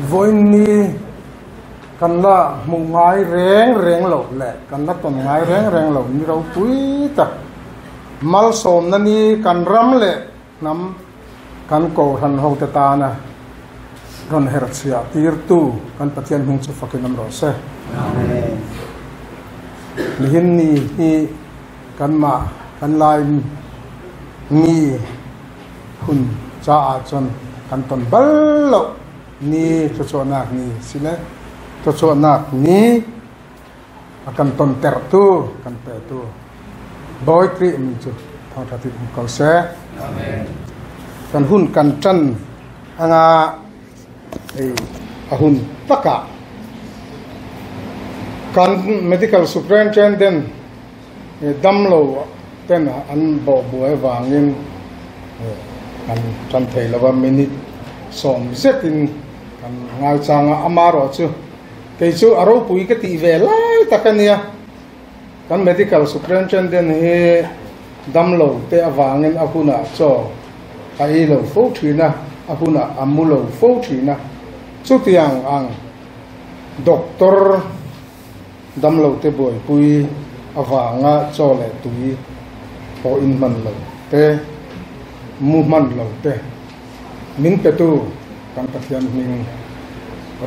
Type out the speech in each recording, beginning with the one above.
Vawiin ni kan la hmuh ngai reng reng loh leh kan la tawn ngai reng reng loh ni ropui tak malsawmna ni kan ram leh hnam kan kohhran hote tana rawn herchhiah tirtu kan Pathian hming chu fakin awm rawh se. Nihin ni hi kanmah kan lai mi hun caah cun kan ton bal lo ni thluachuahnak ni si le thluachuahnak ni a kan tontertu kan petu Bawi Khrih min cu thangṭhat in um ko seh. Kan hun kan ṭan anga ei a hun takah kan medical superintendent Damlo ten an bawh buai vangin kan tan thei lo a, minute sawm zetin kan ngaichang a, amarawh chu kei chu a ropui ka tih ve lai tak a nia. Kan medical superintendent hi damlo te avangin a hunah chaw a ei lo fo thin a, a hunah a mu lo fo thin a, chutiang ang doctor Damlote buaipui avanga chaw leh tui pawh in hman lo te, mu hman lo te min petu kan Pathian hming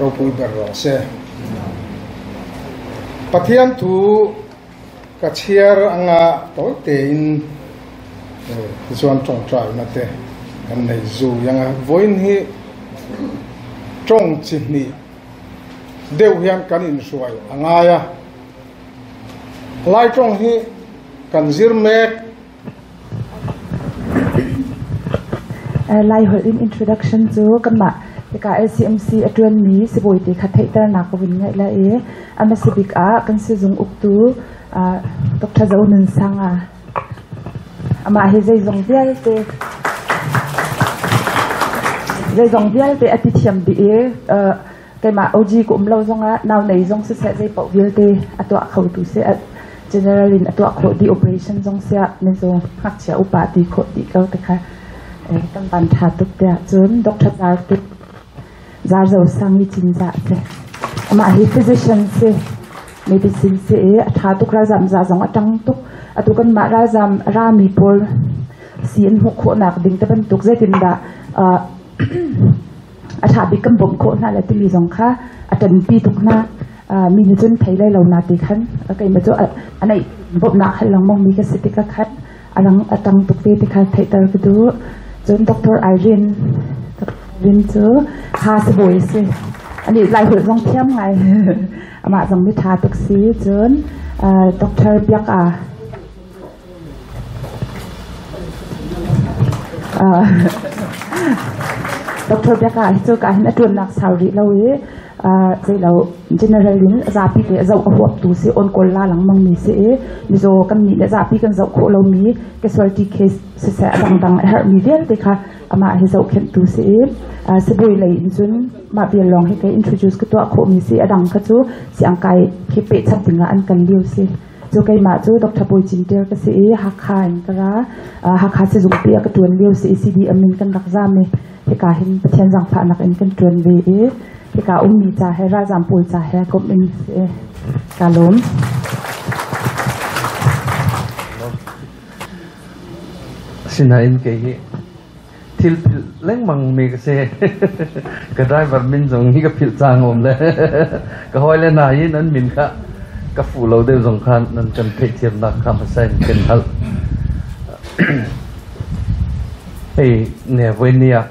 ropui ber rawh se. Pathian thu ka chhiar anga tawi tein tichuan tawngtaina te kan nei zui anga vawiin hi tawng chi hnih deuh hian kan inhruai a ngai a, lai tawng hi kan zir mek. Lai holh in introduction cu kanmah hika LCMC a ṭuanmi sibawi te kha theihternak ka vun ngeih lai i a hmasa bik ah kan sizung uktu Dr. Zo Nun Sang a amah hi zeizong vialte zeizong vialte a ti thiam dih i keimah OG ka um lo zongah nau nei zong siseh zei paoh vialte a tuah kho tu si general in a tuah khawh dih operation zong siah mizaw ngakchia upa ti khawh dih ko te kha kan van tha tuk tiah cun Dr. Zar tu Zar Zo Sang i Cinzah si amah hi physician si medicine si i a ṭha tuk ralzam za zong a ṭang tuk atu kanmah ralzam rami pawl si an hmuh khawhnak ding te bantuk zeitindah a ṭha bik kan bawmh khawh hna le timi zong kha a ṭanpi tuk hna mi nih cun thei lai lo na ti khan keimah cu a neih bawmhnak hal lengmang mi ka si tikah khan a rang a ṭang tuk ve ti kha theihter ka duh cun Dr. Irene Irene cu ha sibawi si ani lai holh zong thiam ngai amah zong mi ṭha tuk si cun Dr. Biak A Dr. Biak A hi cu ka hin a ṭuannak sau rih lo i zeilo general in zapi te zoh a huaptu si on kawl la lengmang mi si i mizaw kan nih le zapi kan zoh khawh lomi casualty case siseh a dangdang a herhmi vialte kha amah hi zohkhenhtu si i sibawi lei in cun mah vial lawng hi kei introduce ka tuah khawhmi si a dang kha cu siangkai khi peh chap dingah an kan liu si cu keimah cu Dr. Bawi Cin Tir ka si i Hakha in ka ra Hakha sizungpi a ka tuan lio si i CDM in kan rak zam i hika hin Pathian zaangfahnak in kan tuan ve i hika ummi ca he ralzam pawl ca he komh in si ka lawm. Asinain kei hi thil philh lengmang mi ka si. Ka driver min zong hi ka philh cang om le ka hawile hna hi nan min kha ka fuh lo deuh zong khan nan kan theihthiamnak kha hmasa in kan hal. Hei ne voi ni ah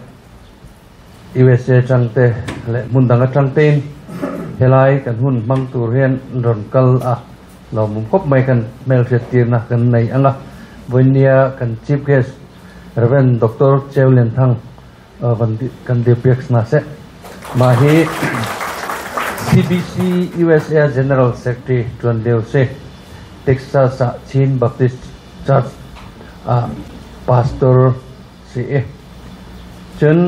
USA ṭangte le hmundang aṭang tein helai kan hun hmang tur hian ron kal a lawmawm khawp mai kan hmelhriat tirna kan nei anga voinia kan chief guest Reverend Dr. Cheu Lian Thang van kan dirpiak sna se mah hi CBC USA General Secretary tuan lio se Texas ah Chin Baptist Church ah pastor si i cun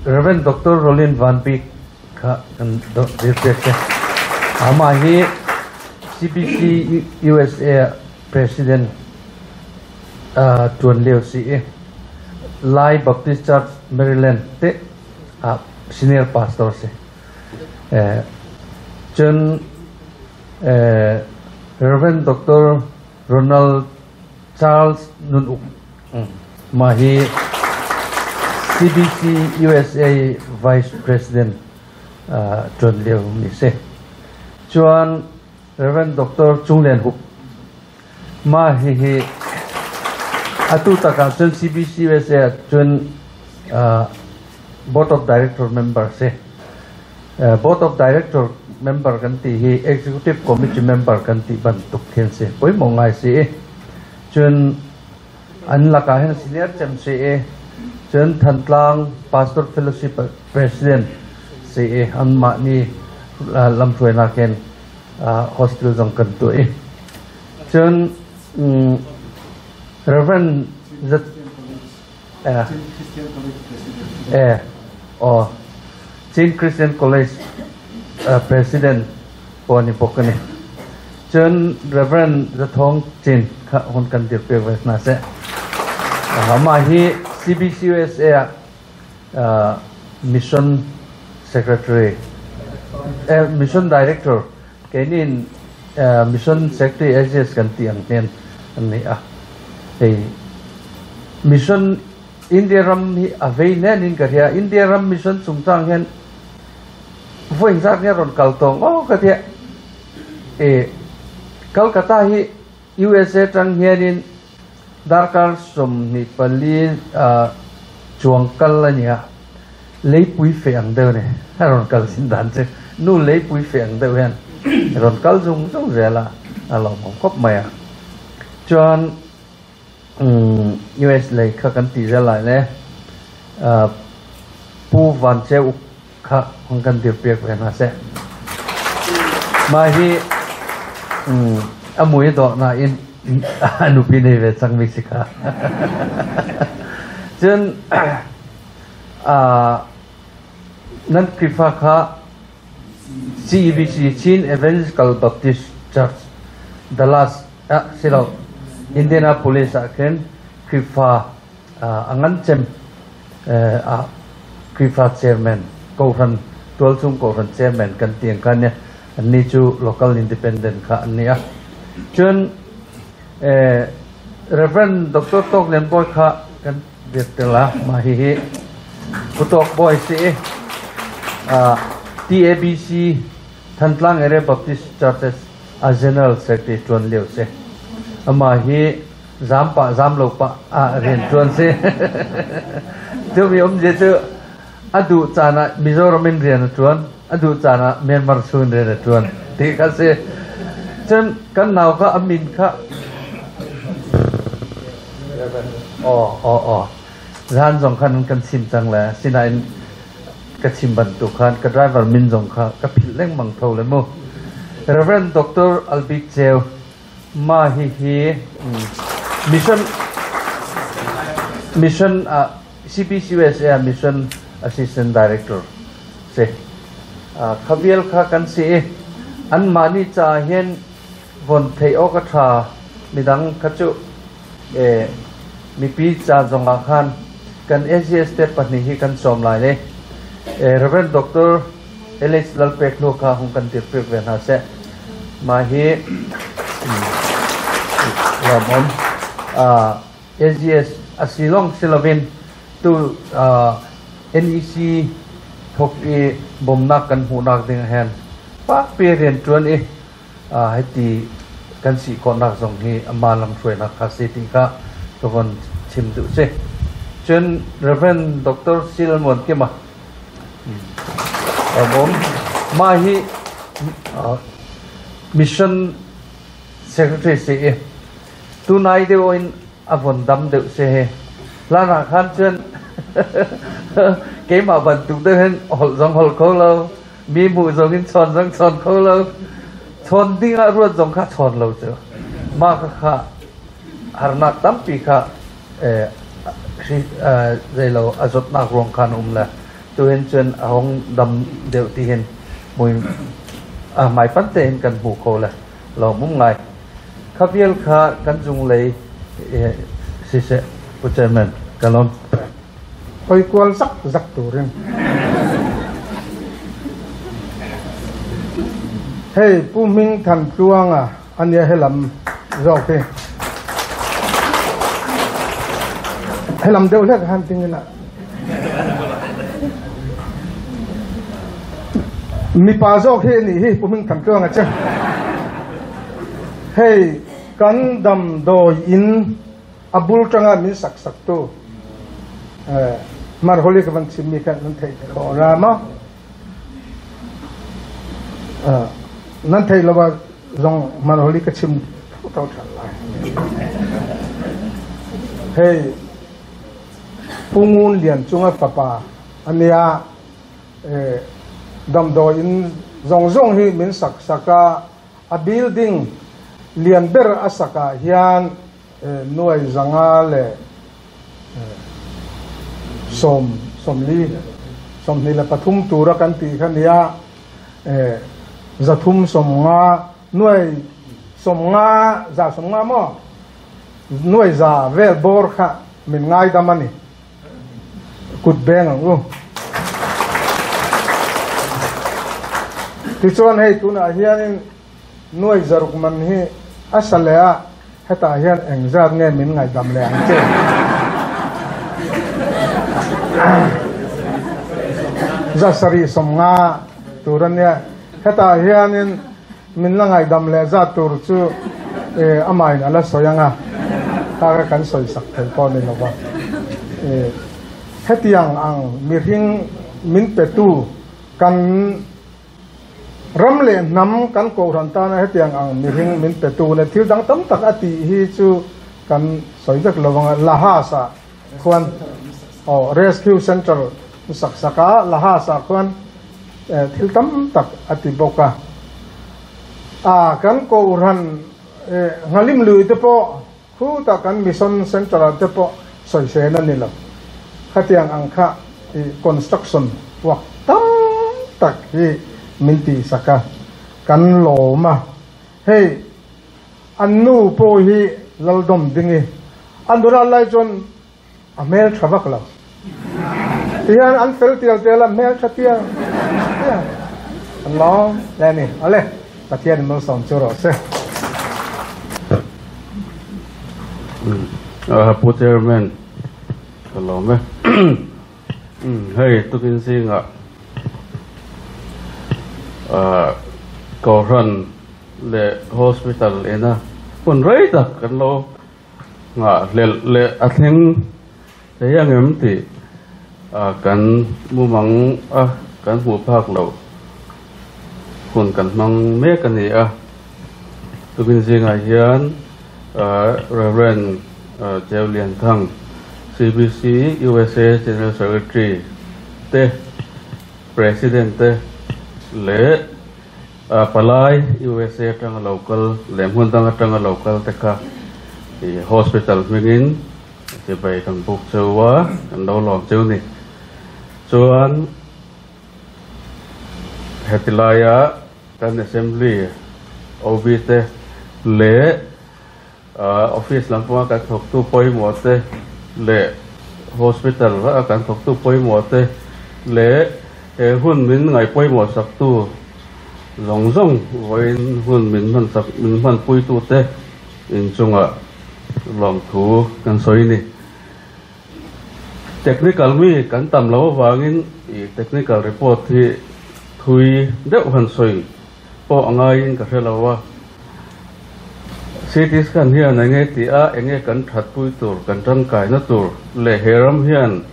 Rev. Dr. Rolin Van Bik kha kan dirpiak te. Amah hi CBC USA President tuan lio si i Lai Baptist Church Maryland te ah senior pastor si. Cun Rev. Doctor Ronald Charles Nun Uk mah hi CBC USA Vice President ṭuan liomi a si. Cun Rev. Doctor Cung Lian Hup mah hihi atu tak ahcun CBC USA ahcun Board of Director member si. Board of Director member kan ti hi Executive Committee member kan ti bantuk khi an si. Poimawh ngai si i cun an lakah hin senior cem si i cun Thantlang Pastor Fellowship President si i anmah nih lamhruainak in hospital zong kan tuah i cun Reverend eh oh Chin Christian College President pawl ni bok ani cun Reverend Zathong Chin kha hun kan dir pe ve hna seh. Mah hi CBCUSA ah mission secretary mission director keinin mission secretary AGS kan ti ang hian an ni a. Hei mission India ram hi a vei nen in ka hria. India ram mission chungchang hian vawi zat nge rawn kal tawng aw ka tia. E Calcutta hi USA tang hianin darkar 24 chuang kal a ni a, leipui feh ang deuh a ni. A rawn kal zin dan chu nu leipui feh ang deuh hian a rawn kal zung zung zel a, a lawmawm khawp mai a. Chuan US lei kha kan tih zel lai le Pu Van Ceu Uk kha hung kan dirpiak ve hna seh. Mah hi a mui dawh nain a nupi nei ve cangmi si kha. Cun nan Khrihfa kha CEBC Chin Evangelical Baptist Church Dallas ah silo Indianapolis ah khin Khrihfa a ngan cem ah Khrihfa chairman kohhran tualchung kohhran chairman kan ti ang khan anni cu local independent kha an ni a. Cun Reverend Dr. Tawk Lian Bawi kha kan biak tel a. Mah hihi Pu Tawk Bawi si i TABC Thantlang Area Baptist Churches a General Secretary ṭuan lio si. Amah hi zam pah zam lo pah ah rian ṭuan si. Tumi umzia cu a duh caan ah Mizoram in rian a ṭuan, a duh caan ah Myanmar chung in rian a ṭuan ti kha si. Cun kan nau kha a min kha aw aw aw zan zong khan kan chim cang le sinain ka chim bantuk khan ka driver min zong kha ka philh lengmang tho le mu. Reverend Dr. Albik Ceu ma hi hi mission mission CBCUSA Mission Assistant Director si. Khavial kha kan si i anmah nih ca hin von theih awk a ṭha midang kha cu mipi ca zongah khan kan AGS te pahnih hi kan sawm lai le Reverend Dr. LH Lalpek hnu kha hung kan dirpiak ve hna seh. Mah hi lawmawm. AGS a si lawng si loin tu NEC thawk i bawmnak kan hmuhnak ding hen fakpi rianṭuan i hiti kan si khawhnak zong hi amah lamhruainak kha si ti kha ka von chim duh si. Cun Reverend Dr. Sil Muan Kima bawm mah hi mission secretary si i Tunai deuh in a von dam deuh si hi. Hlan ah khan cun keimah bantuk deuh hin holh zong holh kho lo, mi hmuh zong in chawn zong chawn kho lo, chawn ding ah ruat zong kha chawn lo cu. Mah kha kha harnak tampi kha zeilo a zawtnak ruang khan um le tuhin cun a hong dam deuh ti hin mui hmaipanh tein kan hmu kho le lawmum ngai. Kha vial kha kan cunglei siseh Pu Chairman ka lawm. Hoi kual zak zak turin. Hei Pu Hming Than Tluanga ania helam zawk hi. Helam deuh hlek han ting ila. Mipa zawk hi anih hi Pu Hming Than Tluanga che. Hei kan damdawi in a bul tanga min sak sak tu mar holi ka van chim mi kha nan theih khawh ra maw? Nan theih lo ah zong man holi ka chim tho than lai. Hei Pu Ngun Lian Cung a fapa ania damdawi in zong zong hi min sak sak a, a building lian ber a sak ah hian nuai zanga leh sawm sawmli sawmhnih leh pathum tura kan tih kha nia zathum sawmnga nuai sawmnga za sawmnga maw nuai za vel bawr kha min ngaidam a ni kut beng ang u. Tichuan hei tunah hianin Nuai zaruk man hi a sa leh a, hetah hian engzat nge min ngaihdam leh ang che? Za sarih sawmnga tur a nia, hetah hianin min la ngaihdam leh zat tur chu amahin a la sawi ang a, kha kha kan sawi sak thei pawh a ni lo va. Hetiang ang mihring min petu kan Ram leh hnam kan kohhran tana hetiang ang mihring min petu leh thil dang tam tak a tih hi chu kan sawi vek lo ang a, Lahas-ah khuan aw Rescue Centre sak sak a, Lahas-ah khuan thil tam tak a ti bawk a. A kan kohhran nghalim lui te pawh khutah kan Mission Centre-ah te pawh sawisel a ni lo. Khatiang ang kha i construction work tam tak hi min tihsak a, kan lawm a. Hei an nu pawh hi Laldawm Dingi, a nula lai chuan a hmel tha vak lo. Tihian an fel tial tial a, hmel tha tial tial. An lawm hle a ni. Awle, Pathian in malsawm chu rawh se. Pu Chairman, ka lawm e. Hei tukin zingah Kohhran leh Hospital ina hun rei tak kan lo Nghahhlelh leh a thleng thei ang em tih kan mumang a kan hmuh phak loh hun kan hmang mek a ni a. Tukin zingah hian Rev. Cheu Lian Thang, CBC USA General Secretary te, President te leh Palai USA atanga lo kal leh hmun dang atanga lo kal te kha i hospital hmingin chibai kan buk cheu a, kan lo lawm cheu ni. Chuan heti laia kan assembly OB te leh office lampanga kan thawktu pawimawh te leh hospital a kan thawktu pawimawh te leh he hun min ngaih pawimawh saktu zawng zawng vawiin hun min hman sak min hmanpuitu te inchungah lawmthu kan sawi a ni. Technical mi kan tam lo avangin ih technical report hi thui deuh han sawi pawh a ngaiin ka hre lo a. CT scan hian enge tih a, enge kan thatpui tur, kan tangkaina tur leh he ram hian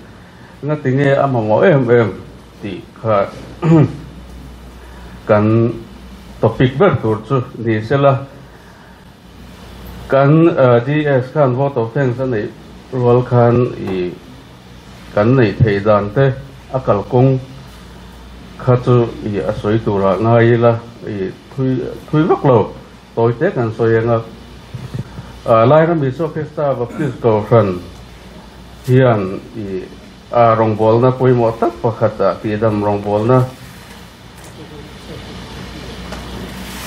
ngati nge a mamawh em em tih kha kan topic ber tur chu ni sela. Kan DS khan vote of thanks a neih rual khan ih kan neih theih dan te a kalkawng kha chu ih a sawi turah ngai ila ih thui thui vak lo tawi te kan sawi ang a. Lairam Isua Krista Baptist Kohhran hian ih a rawngbawlna pawimawh tak pakhat ah tihdam rawngbawlna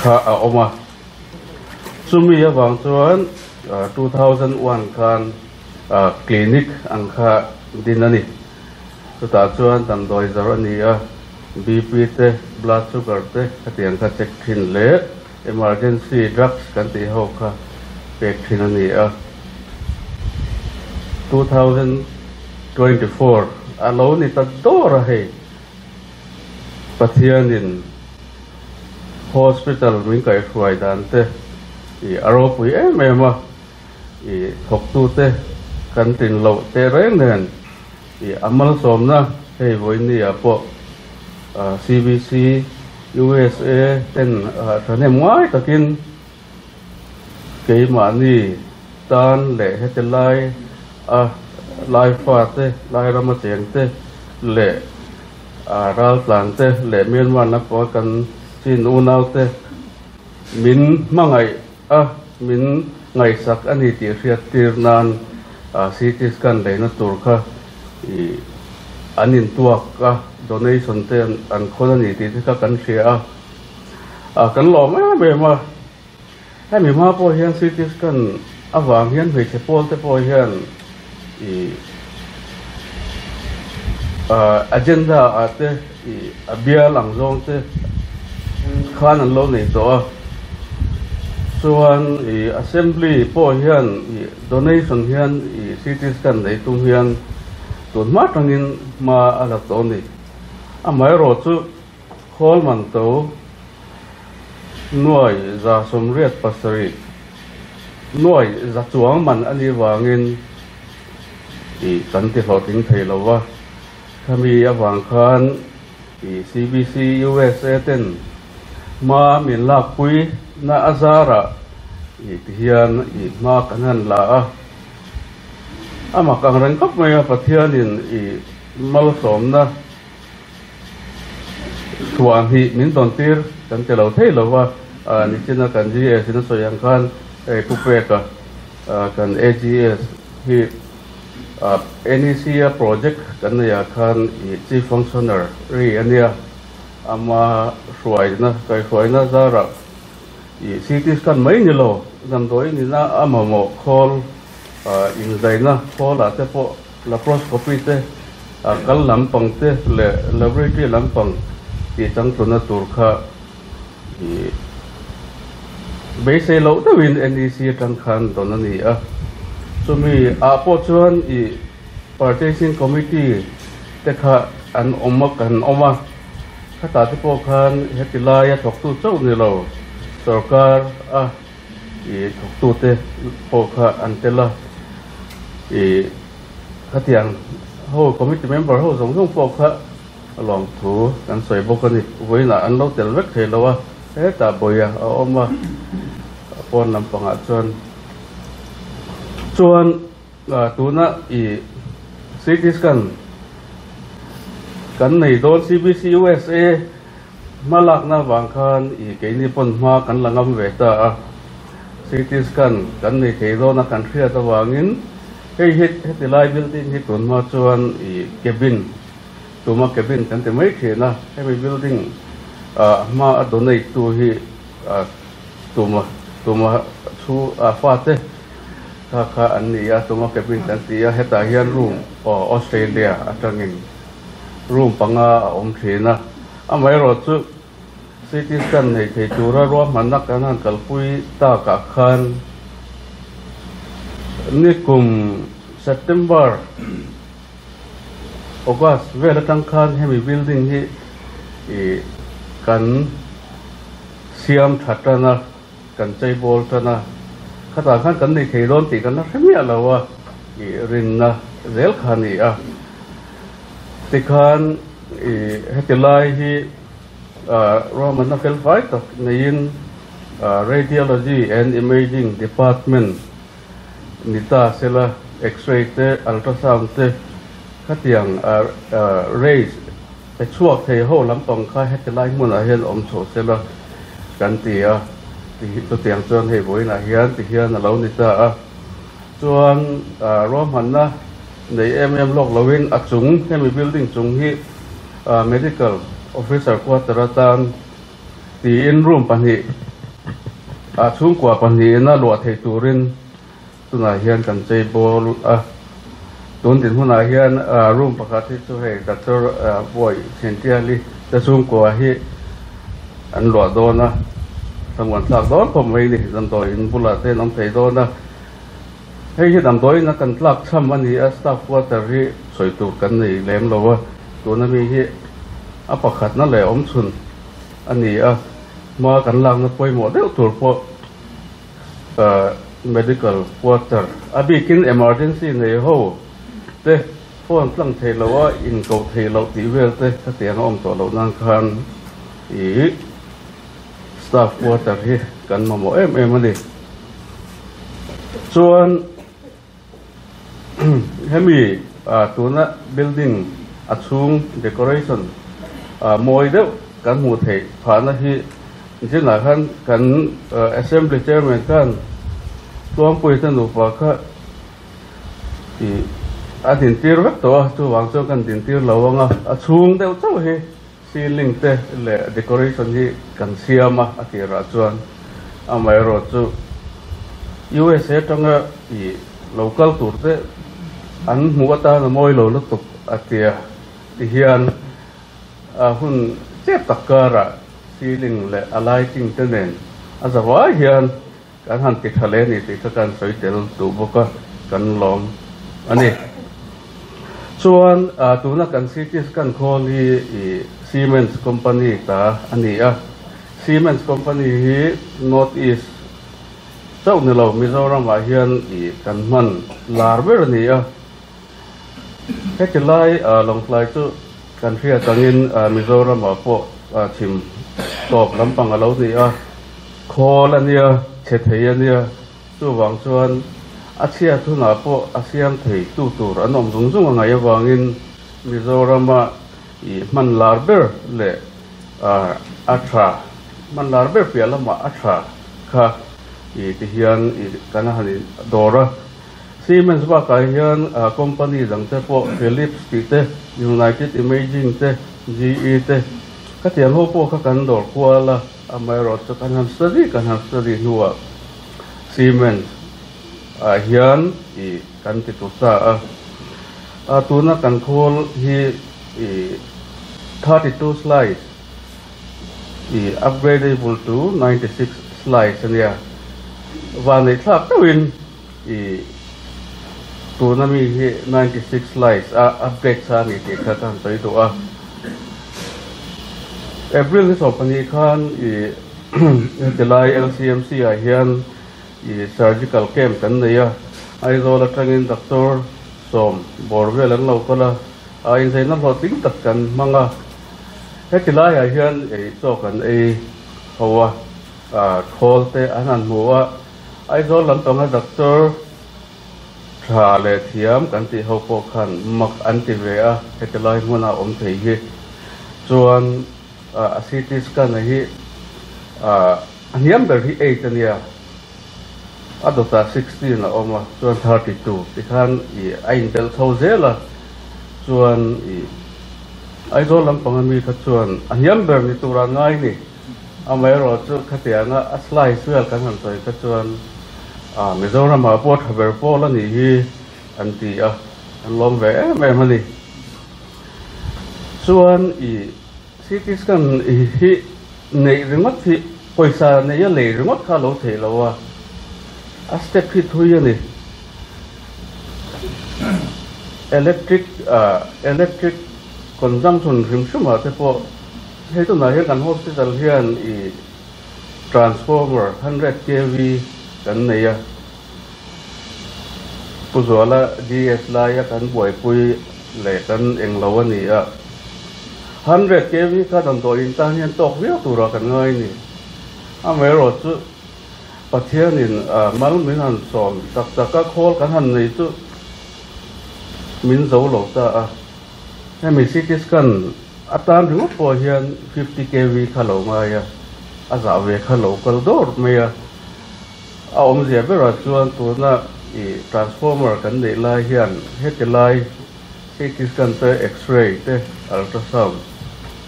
kha a awm a. Chumi avang chuan 2001 khan clinic ang kha din a ni. Chutah chuan damdawi zawrh a ni a. BP te blood sugar te khatiang kha check thin leh emergency drugs kan tih ho kha pek thin a ni a. 2024 a lo ni ta dawr a hei. Pathianin hospital min kaihhruai dan te i a ropui em em a, i thawktute kan tlin loh teh reng nen i a malsawmna hei vawinia pawh CBC USA ten thahnem ngai takin keimahni tan leh heti lai a lai fate, lai rama chengte leh raltlan te leh Myanmar lampanga kan chin unaute min hmangaih a, min ngaihsak a ni tih hriat tir nan CT scan leina tur kha an intuak a, donation te an khawn a ni tih te kha kan hria a. Kan lawm em em a, hemi hma pawh hian CT scan avang hian hmeichhe pawl te pawh hian ih agenda ah te ih a bial ang zawng te khan an lo nei tawh a, chuan ih assembly pawh hian ih donation hian ih CT scan nei tum hian tun hma tangin hma a la tawh a ni. Amaherawhchu. Khawl man to 187 nuai za chuang man a nih vangin ih kan ti hlawhtling thei lo va, khami avang khan ih CBC USA ten hma min lakpui na a zarah ih ti hian ih hma kan han la a, a mak ang reng khawp mai a Pathianin ih malsawmna. Thuah hnih min dawn tir kan ti lo thei lo va, nichina kan GS in a sawi ang khan hei Pu Peka kan AGS hi NEC a project kan neih ah khan ih Chief Functioner ri a nia, ama hruaina kaihhruaina zarah ih CT scan mai ni lo damdawi nina a mamawh khawl inzaina khawl ah te pawh Laparoscopy te, kal lampang te leh laboratory lampang tih changtluna tur kha ih beisei loh deuhin NEC atang khan dawn a ni a. Chumi ah pawh chuan ih purchasing committee te kha an awm a kan awm a, khatah te pawh khan heti laia thawktu chauh ni lo sorkar a ih thawktute pawh kha an tel a, ih khatiang ho committee member ho zawng zawng pawh kha lawmthu kan sawi bawk a ni. Vawiinah an lo tel vek thei lo a, hetah bawia a awm a, pawn lampangah chuan chuan tuna ih CT scan kan nei dawn CBC USA Hma lakna vang khan i keini pawn hma kan la ngam ve ta a, CT scan kan nei thei dawn a kan hriat avangin hei hi heti lai building hi tun hma chuan i cabin tuma cabin kan ti mai thin a, hemi building ah hma a donate tu hi tuma tuma chhu ah fate kha kha an ni a, tuma cabin kan ti a, hetah hian room aw Australia atangin. Room panga a awm thin a, amaherawhchu CT scan nei thei tura ruahmanna kan han kalpui takah khan nikum September, August vel atang khan hemi building hi ih kan siam tha tan a, kan cheibawl tan a, khatah khan kan nei thei dawn tih kan la hre miah lo a, ih rinna zel kha a ni a. Tikhan ih heti lai hi ruahmanna fel fai tak neiin Radiology and Imaging Department ni ta sela X-ray te Ultrasound te khatiang rays pe chhuak thei ho lampang kha heti lai hmunah hian awm chho sela kan ti a, chutiang chuan hei vawiinah hian tihian a lo ni ta a. Chuan ruahmanna nei em em lawk loin a chung hemi building chung hi medical officer quarter atan tiin room pahnih ah chhungkua pahnihin a luah theih turin tunah hian kan chei bawl a. Tun dinhmunah hian room pakhat hi chu hei doctor Bawi Thiantiali te chhungkua hi an luah dawn a, thlamuan thlak dawn khawp mai ni, damdawi in bulah te an awm thei dawn a. Hei hi damdawiin a kan tlak cham a ni a, staff quarter hi sawi tur kan nei lem lo a, tuna mi hi a pakhatna leh awmchhun a ni a, hma kan lakna pawimawh deuh tur pawh medical quarter a bikin emergency nei ho te phone tlang thei lo a inkoh thei loh tih vel te khatiang a awm tawh loh nan khan ih staff quarter hi kan mamawh em em a ni. Chuan hemi tuna building a chhung decoration mawi deuh kan hmuh theih phahna hi zinah khan kan assembly chairman khan Tluangpuii te nupa kha ih a dintir vek tawh a, chuvang chuan kan dintir lo ang a, a chhung deuh chauh hi Ceiling te leh decoration hi kan siam a, a tirah chuan amaherawhchu USA atanga ih lo kal tur te an hmuh atan a mawi lo lutuk a tia ti hian a hun chep tak karah ceiling leh a lighting te nen a zavai hian Kan han ti tha leh a ni tih kha kan sawi tel duh bawk a, kan lawm a ni. Chuan tuna kan CT scan khawl hi ih Siemens company ta a ni a, Siemens company hi North East chauh ni lo Mizoram ah hian ih kan hman lar ber a ni a. Heti lai Lawngtlai chu kan hriat angin Mizoram ah pawh chhim tawp lampang a lo ni a. Khawl a nia, chhe thei a nia, chuvang chuan a chhiat hunah pawh a siam thei tu tur an awm zung zung a ngaih avangin Mizorama ih hman lar ber leh a tha, hman lar ber piah lamah a tha kha ih ti hian ih kan han in dawr a. Siemens bakah hian company dang te pawh Philips tih te, United Imaging te, GE te, khatiang ho pawh kha kan dawr kual a. Amaherawhchu kan han study kan han study hnuah Siemens ah hian ih kan ti tur ta a. A tuna kan khawl hi ih 32 slice ih upgradable to 96 slice a nia. Vanneih thlak deuhin ih tuna mi hi 96 slice a upgrade sa a ni tih kha ka han sawi duh a. April ni 12 khan ih heti lai LCMC ah hian ih surgical camp kan nei a, Aizawl atangin doctor sawm bawr vel an lo kal a, a inzaina hlawhtling tak kan hmang a. Heti laiah hian ih chaw kan ei ho a, khawl te an han hmu a, Aizawl lampanga doctor tha leh thiam kan tih ho pawh khan mak an ti ve a, heti lai hmuna awm thei hi chuan a CT scan a hi a hniam ber hi eight a nia, a dawtah 16 a awm a, chuan 32 tikhan ih a inbelh chho zel a, chuan ih Aizawl lampanga mi kha chuan a hniam ber ni tura ngai ni. Amaherawhchu khatianga a slice vel kan han sawi kha chuan Mizoramah pawh tha ber pawl a nih hi an ti a, an lawm ve em em a ni. Chuan i CT scan hi neih ringawt hi pawisa neih a lei ringawt kha a lo theih lo a, a step hi thui a ni. Electric electric consumption hrim hrimah te pawh Hei tunah hian kan hospital hian ih transformer 100 kv kan nei a, Pu Zuala GS laia kan buaipui leh kan englo a ni a, 100 kv kha damdawiin tan hian tawk viau turah kan ngai a ni. Amaherawhchu Pathianin mal min han sawm tak tak a, khawl kan han nei chu min zo lo ta a. Hemi CT scan atan ringawt pawh hian 50 kv kha lo ngai a, a zah ve kha lo kal dawr mai a. A awmzia berah chuan tuna ih transformer kan neih lai hian heti lai CT scan te, X-ray te, ultrasound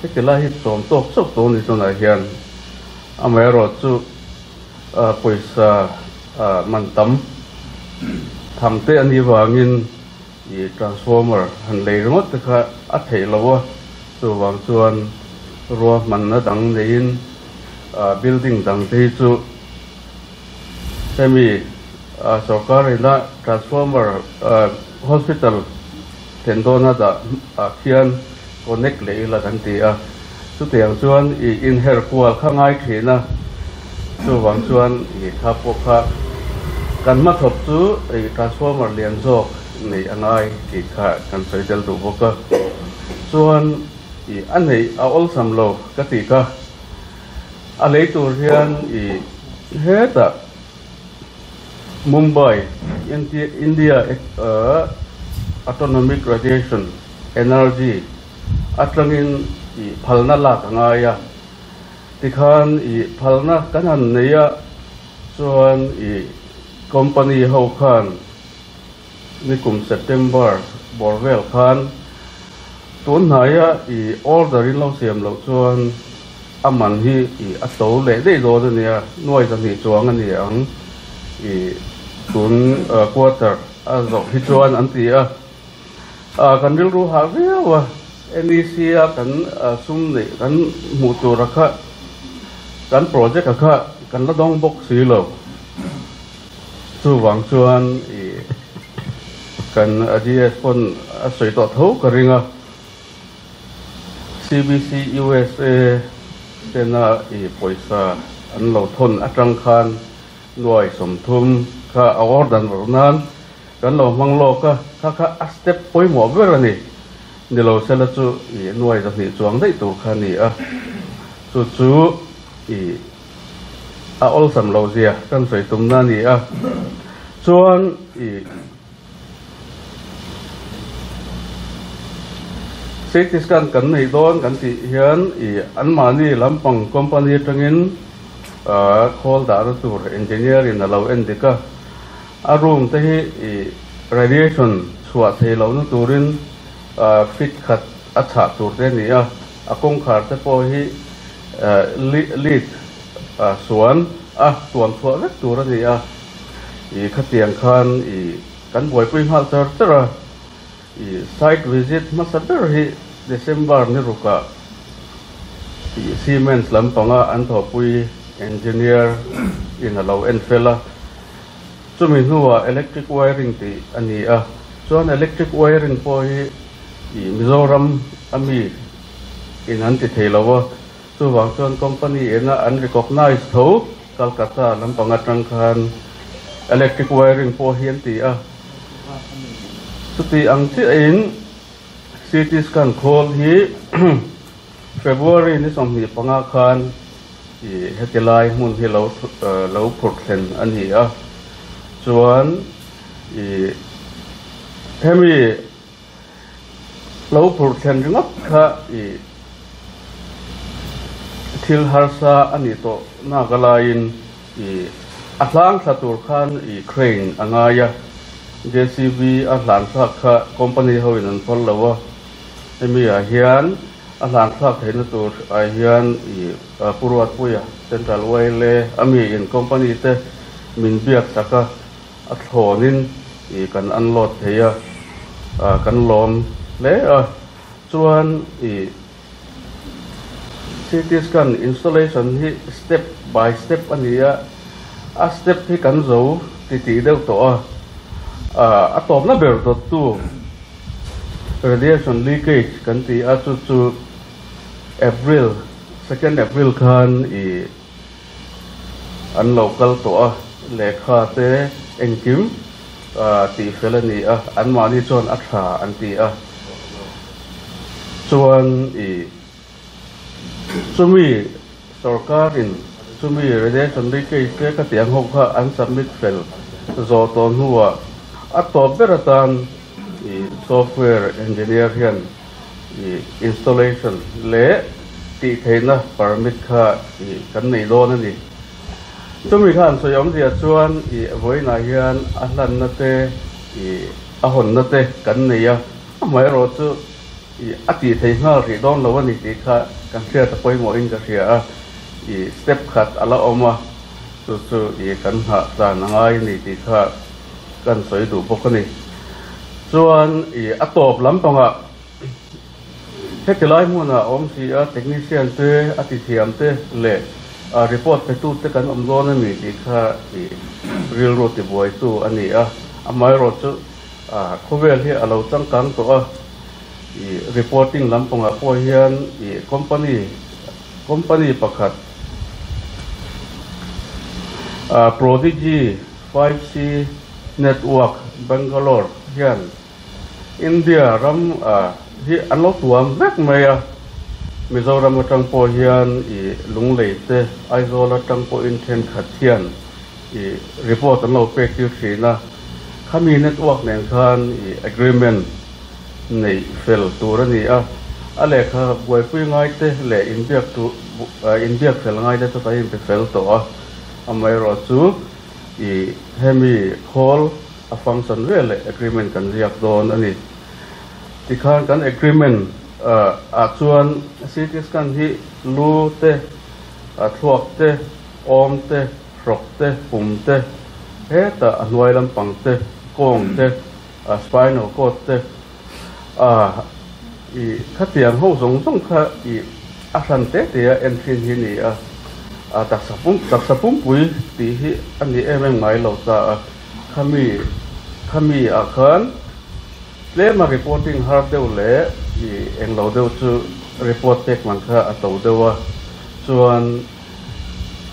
heti lai hi chawm tawk chauh tawh a ni tunah hian. Amaherawhchu pawisa man tam tham te a nih vangin I transformer han lei ringawt te kha a theih lo a, chuvang chuan Ruahmanna dang neiin building dang te hi chu hemi sorkar ina transformer hospital thlen dawna dah ah khian connect leh ila kan ti a, chutiang chuan i inher kual kha ngai thin a, chuvang chuan i kha pawh kha kan hmathawp chu i transformer lian zawk neih a ngai tih kha kan sawi tel duh bawk a, chuan i a neih a awlsam lo ka tih kha a lei tur hian i hetah Mumbai India Autonomic Radiation Energy atangin i phalna lak a ngai a, tikhan i phalna kan han nei a chuan i company ho khan nikum September bawr vel khan tun hnaia i order in lo siam loh chuan a man hi i a to leh daih dawn a nia, nuai zahnih chuang a ni ang i tun quarter a zawh hi chuan an ti a, kan rilru hah viau a, NEC a kan sum neih kan hmuh tur a kha kan project a kha kan la dawng bawk si lo. Chuvang chuan i kan GS pawn a sawi tawh tho ka ring a, CBC USA tena i pawisa an lo thawn atang khan nuai 30 kha a order rawh nan kan lo hmang lawk a, kha kha a step pawimawh ber a ni. Ni lo sela chu i nuai 200 chuang daih tur kha a ni a, chu chu i a awlsam lo zia kan sawi tumna a ni a, chuan i CT scan kan nei dawn kan tih hian i anmahni lampang company atangin khawl dahna tur engineer in a lo en dik a, a room te hi i radiation chhuah thei lohna turin fit khat a chhah tur te a ni a, a kawngkhar te pawh hi lead suan a tuam chhuah vek tur a ni a, i khatiang khan i kan buaipui nghal char char a, i site visit hmasa ber hi December ni rukah i Siemens lampanga an thawhpui engineer in a lo en fel a, chumi hnuah electric wiring tih a ni a, chuan electric wiring pawh hi i Mizoram a mi in an ti thei lo a, chuvang chuan company ena an recognise tho Calcutta lampang atang khan electric wiring pawh hi an ti a, chuti ang chiahin CT scan khawl hi February ni 25 khan i heti lai hmun hi lo lo phurh thlen a ni a, chuan i hemi Lo phurh thlen ringawt kha i thil harsa a nih tawh nak a laiin i a hlang thla tur khan i crane a ngai a, JCB a hlan thlak kha company ho in an phal lo a, hemi ah hian a hlan thlak theihna tur ah hian i Pu Ruatpuia Central YLA a mi in company te min biak sak a. A thlawnin i kan unload thei a, kan lawm hle a. Chuan i CT scan installation hi step by step a ni a, a step hi kan zo titih deuh tawh a, a tawpna ber dawttu radiation leakage kan ti a, chu chu April, second April khan i An lo kal tawh a, lehkha te engkim tih fel a ni a, anmahni chuan a tha an ti a. Chuan i chumi sorkarin chumi radiation leakage te ka tih ang ho kha an submit fel zawh tawh hnuah a tawp ber atan i software engineer hian i installation leh tih theihna permit kha i kan nei dawn a ni. Chumi khan sawi awmzia chuan i vawiinah hian a hlanna te i a hawnna te kan nei a, amaherawh chu i a tih theih nghal rih dawn lo a ni tih kha kan hriat a pawimawhin ka hria a, i step khat a la awm a, chu chu i kan nghah tlan a ngai a ni tih kha kan sawi duh bawk a ni. Chuan i a tawp lampangah. Heti lai hmunah a awm si a, technician te, a tithiam te leh report petu te kan awm dawn a ni tih kha i rilru tibuaitu a ni a. Amaherawhchu khawvel hi a lo changkang tawh a, i reporting lampangah pawh hian i company company pakhat Prodigy 5C Network Bangalore hian India ram hi an lo tuam vek mai a, Mizoram atang pawh hian i Lunglei te, Aizawl atang pawhin thenkhat hian i report an lo pek tir thin a, khami network nen khan i agreement neih fel tur a ni a, a lehkha buaipui ngai te leh inbiak tu inbiak fel ngai te chu kan inpe fel tawh a, amaherawhchu i hemi khawl a function vel leh agreement kan ziak dawn a ni. Tikhan kan agreement ah chuan CT scan hi lu te, thluak te, awm te, hrawk te, pum te, hetah a hnuai lampang te, kawng te, spinal cord te, i khatiang ho zawng zawng kha i a hran te te a en thin hi ni a, taksa pum taksa pumpui tih hi a ni em em ngai lo ta a, khami khami ah khan tlema reporting har deuh leh i englo deuh chu report pek man kha a to deuh a, chuan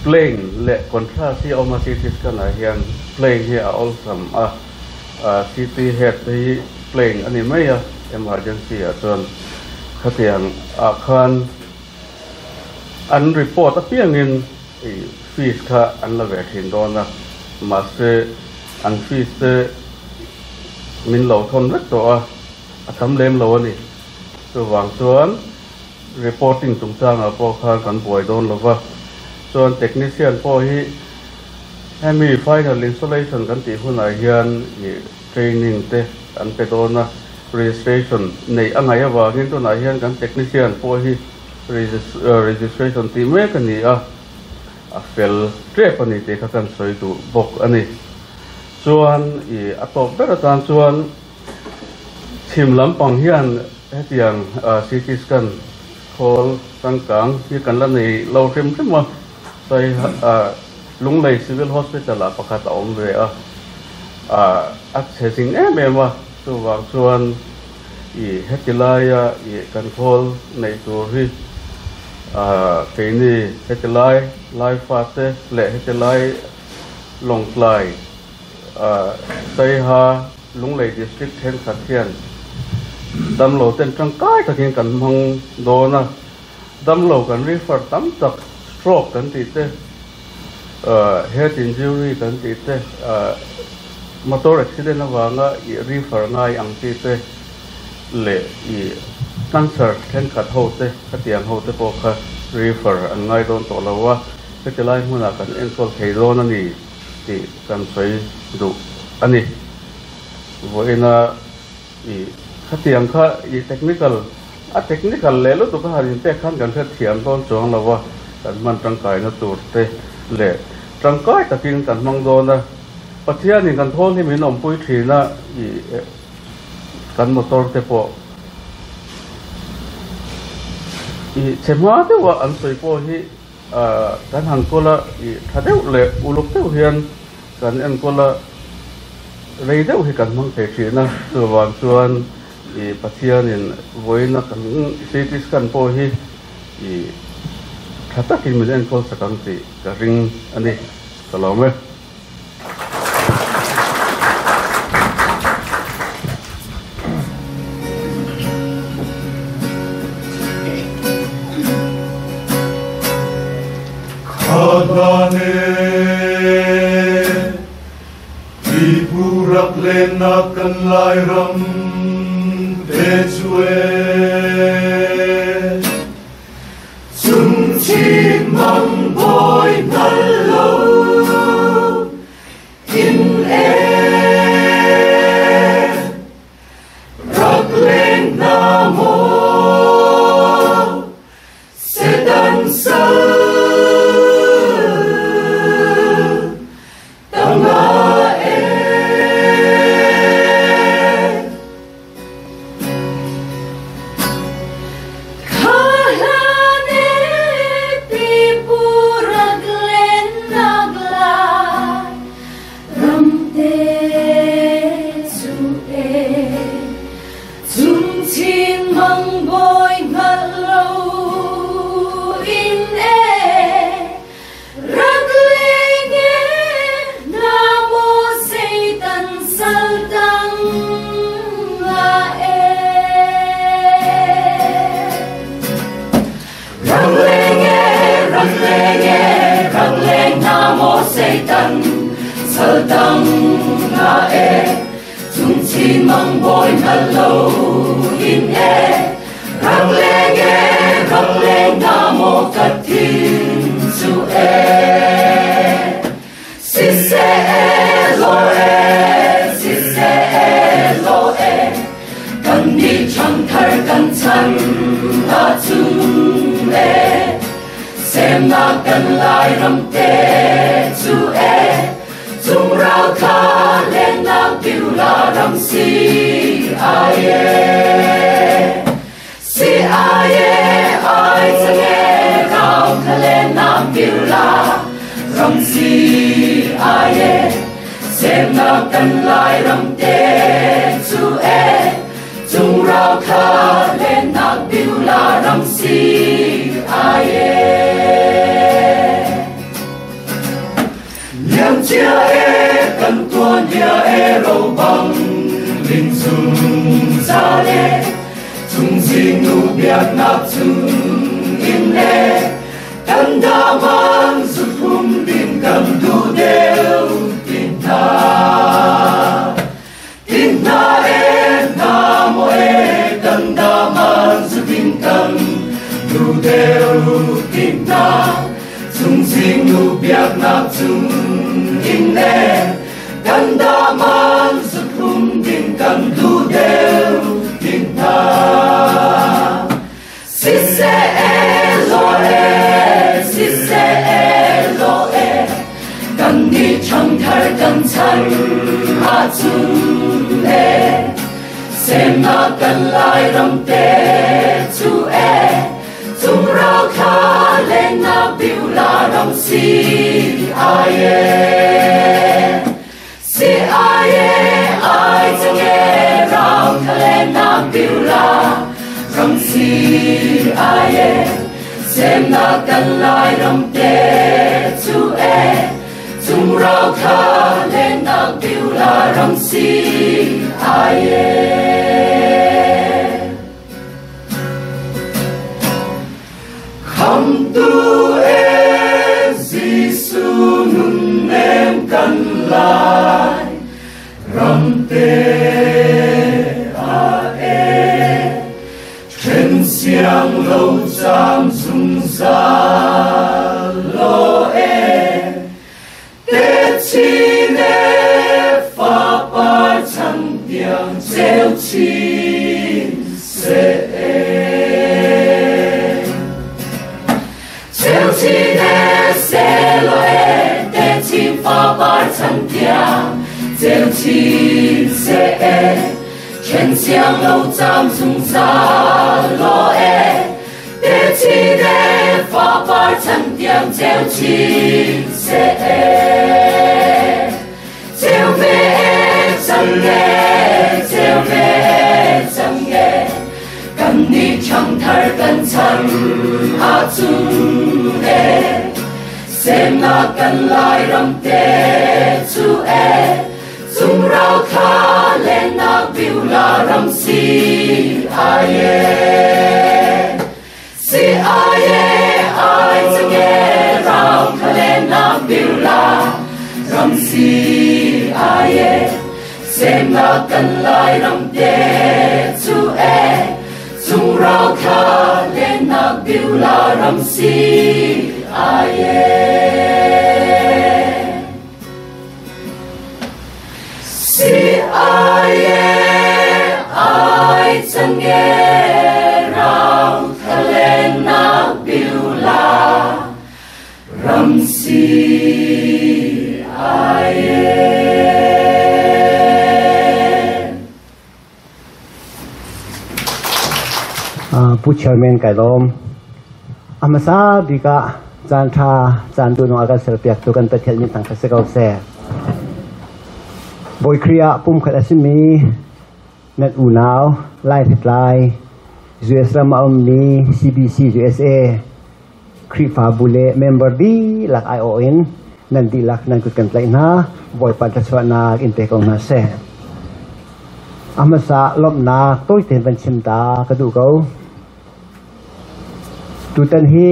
plane leh contrast hi a awm a CT scan ah hian plane hi a awlsam a. CT head te hi plane a ni mai a, emergency ah chuan khatiang ah khan an report apiangin fees kha an la ve thin dawn a, mahse an fees te min lo thawn vek tawh a, a tam lem lo a ni. Chuvang chuan reporting chungchangah pawh khan kan buai dawn lo va, chuan technician pawh hi Hemi final installation kan tih hunah hian ih training te an pe dawn a, registration neih a ngaih avangin tunah hian kan technician pawh hi registration tih mek a ni a, a fel tep a ni tih kha kan sawi duh bawk a ni. Chuan ih a tawp ber atan chuan chhim lampang hian hetiang CT scan khawl changkang hi kan la nei lo hrim hrim a. Sawi Lunglei Civil Hospital ah pakhat a awm ve a, a chhe zing em em a, chuvang chuan i heti laia i kan khawl neih tur hi keini heti lai Laifa te leh heti lai Lawngtlai Saiha Lunglei District thenkhat hian damlo ten tangkai takin kan hmang dawn a. Damlo kan refer tam tak, stroke kan tih te, head injury kan tih te, motor accident avanga i refer ngai ang chi te leh i cancer thenkhat ho te, khatiang ho te pawh kha refer an ngai dawn tawh lo a, heti lai hmunah kan enkawl thei dawn a ni tih kan sawi duh a ni. Vawiina I khatiang kha i technical, a technical leh lutuk a han inpek khan kan hrethiam dawn chuang lo a, kan hman tangkaina tur te leh tangkai takin kan hmang dawn a, Pathianin kan thawn hi min awmpui thin a, i kan motor te pawh i chhe hma deuh a an sawi pawh hi kan han kawl a, i tha deuh leh uluk deuh hian kan enkawl a, rei deuh hi kan hmang thei thin a, chuvang chuan i Pathianin vawiina kan CT scan pawh hi i tha takin min enkawl sak ang tih ka ring a ni, ka lawm e. Satan sal tang na e chung chi mang boi na lo in e rang le ge rang le na mo ka tin chu e si se e lo e si se e lo e kan ni chang thar kan chan na chu e xem na kan lai ram te chu e chung rau kha lên na piu la ram si ai e si ai e ai chang e rau kha lên na piu la ram si ai e xem na kan lai ram te chu e chung rau kha lên na piu la ram si ai e liam chia e kan tuan dia e ro bang linh dung ra le chung jing nu biak nap chung in e kan da man zu phum din kan du deu tin ta tin na e na mo e kan da man zu din kan du deu tin ta chung jing nu biak nap chung in e kan da man zu phum din kan du deu tin ta si se e lo e si se e lo e kan ni chang thar kan chan a chung e xem na kan lai ram te chu e chung rau kha lên na piu la ram si ai e si ai e ai chang e rau kha lên na piu la ram si ai e xem na kan lai ram te chu e chung rau kha lên na piu la ram si ai e kham tu e Giêsu nun nem kan lai ram te a e chen siang lo cham dung za lo e te chi ne fa pa chan tiang cheu chi se e cheu chi ne se lo e te chi fa pa chan tiang cheu chi se e chen xiang lo cham dung za lo e te chi ne fa pa chan tiang cheu chi se e cheu ve chang e cheu ve chang e kan ni chang thar kan chan a chung e xem na kan lai ram te chu e chung rau kha lên na piu la ram si ai e si ai e ai chang e rau kha lên na piu la ram si ai e xem na kan lai ram te chu e chung rau kha lên na piu la ram si ai e si ai e ai chang e rau kha lên na piu la ram si ai e. Pu Chairman kai lom amasa bika chan tha chan tu no aga sel piak tu kan pathel min thang se kau se boi khria pum khat asimi nat u naw lai thit lai US ram om ni CBC USA khri fa bule member di lak I O in nan di lak nan kut kan tlai na boi pan ta chwa na in te kong na se amasa lom na toi ten ban chim ta ka du ko tu tan hi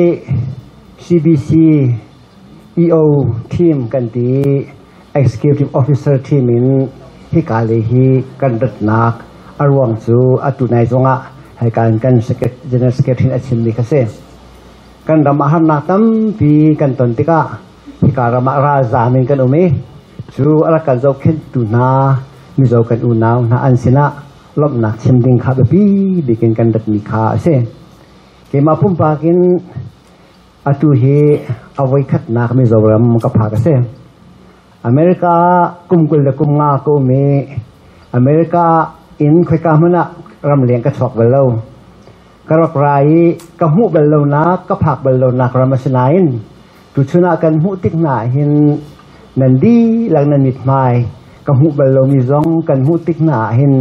CBC EO team kan ti Executive Officer team in hika lei hi kan ratnak a ruang cu atu nai zongah hika in kan General Secretary a chimmi kha si. Kan ram ah harnak tampi kan ton tikah hika ram ah ralzaam in kan um i cu a rak kan zohkhenhtu hna Mizo kan unau hna an sinah lawmhnak chim ding kha biapi bik in kan ratmi kha a si. Keimah pumpak in atu hi a voikhatnak Mizoram ka phak a si. America kum 25 ka um i America in khoika hmun ah ramleng ka chuak bal lo. Ka rak ra i ka hmuh bal lonak, ka phak bal lonak ram a si nain tuchun ah kan hmuh tik hna hin nan dihlak nan mithmai ka hmuh bal lomi zong kan hmuh tik hna ah hin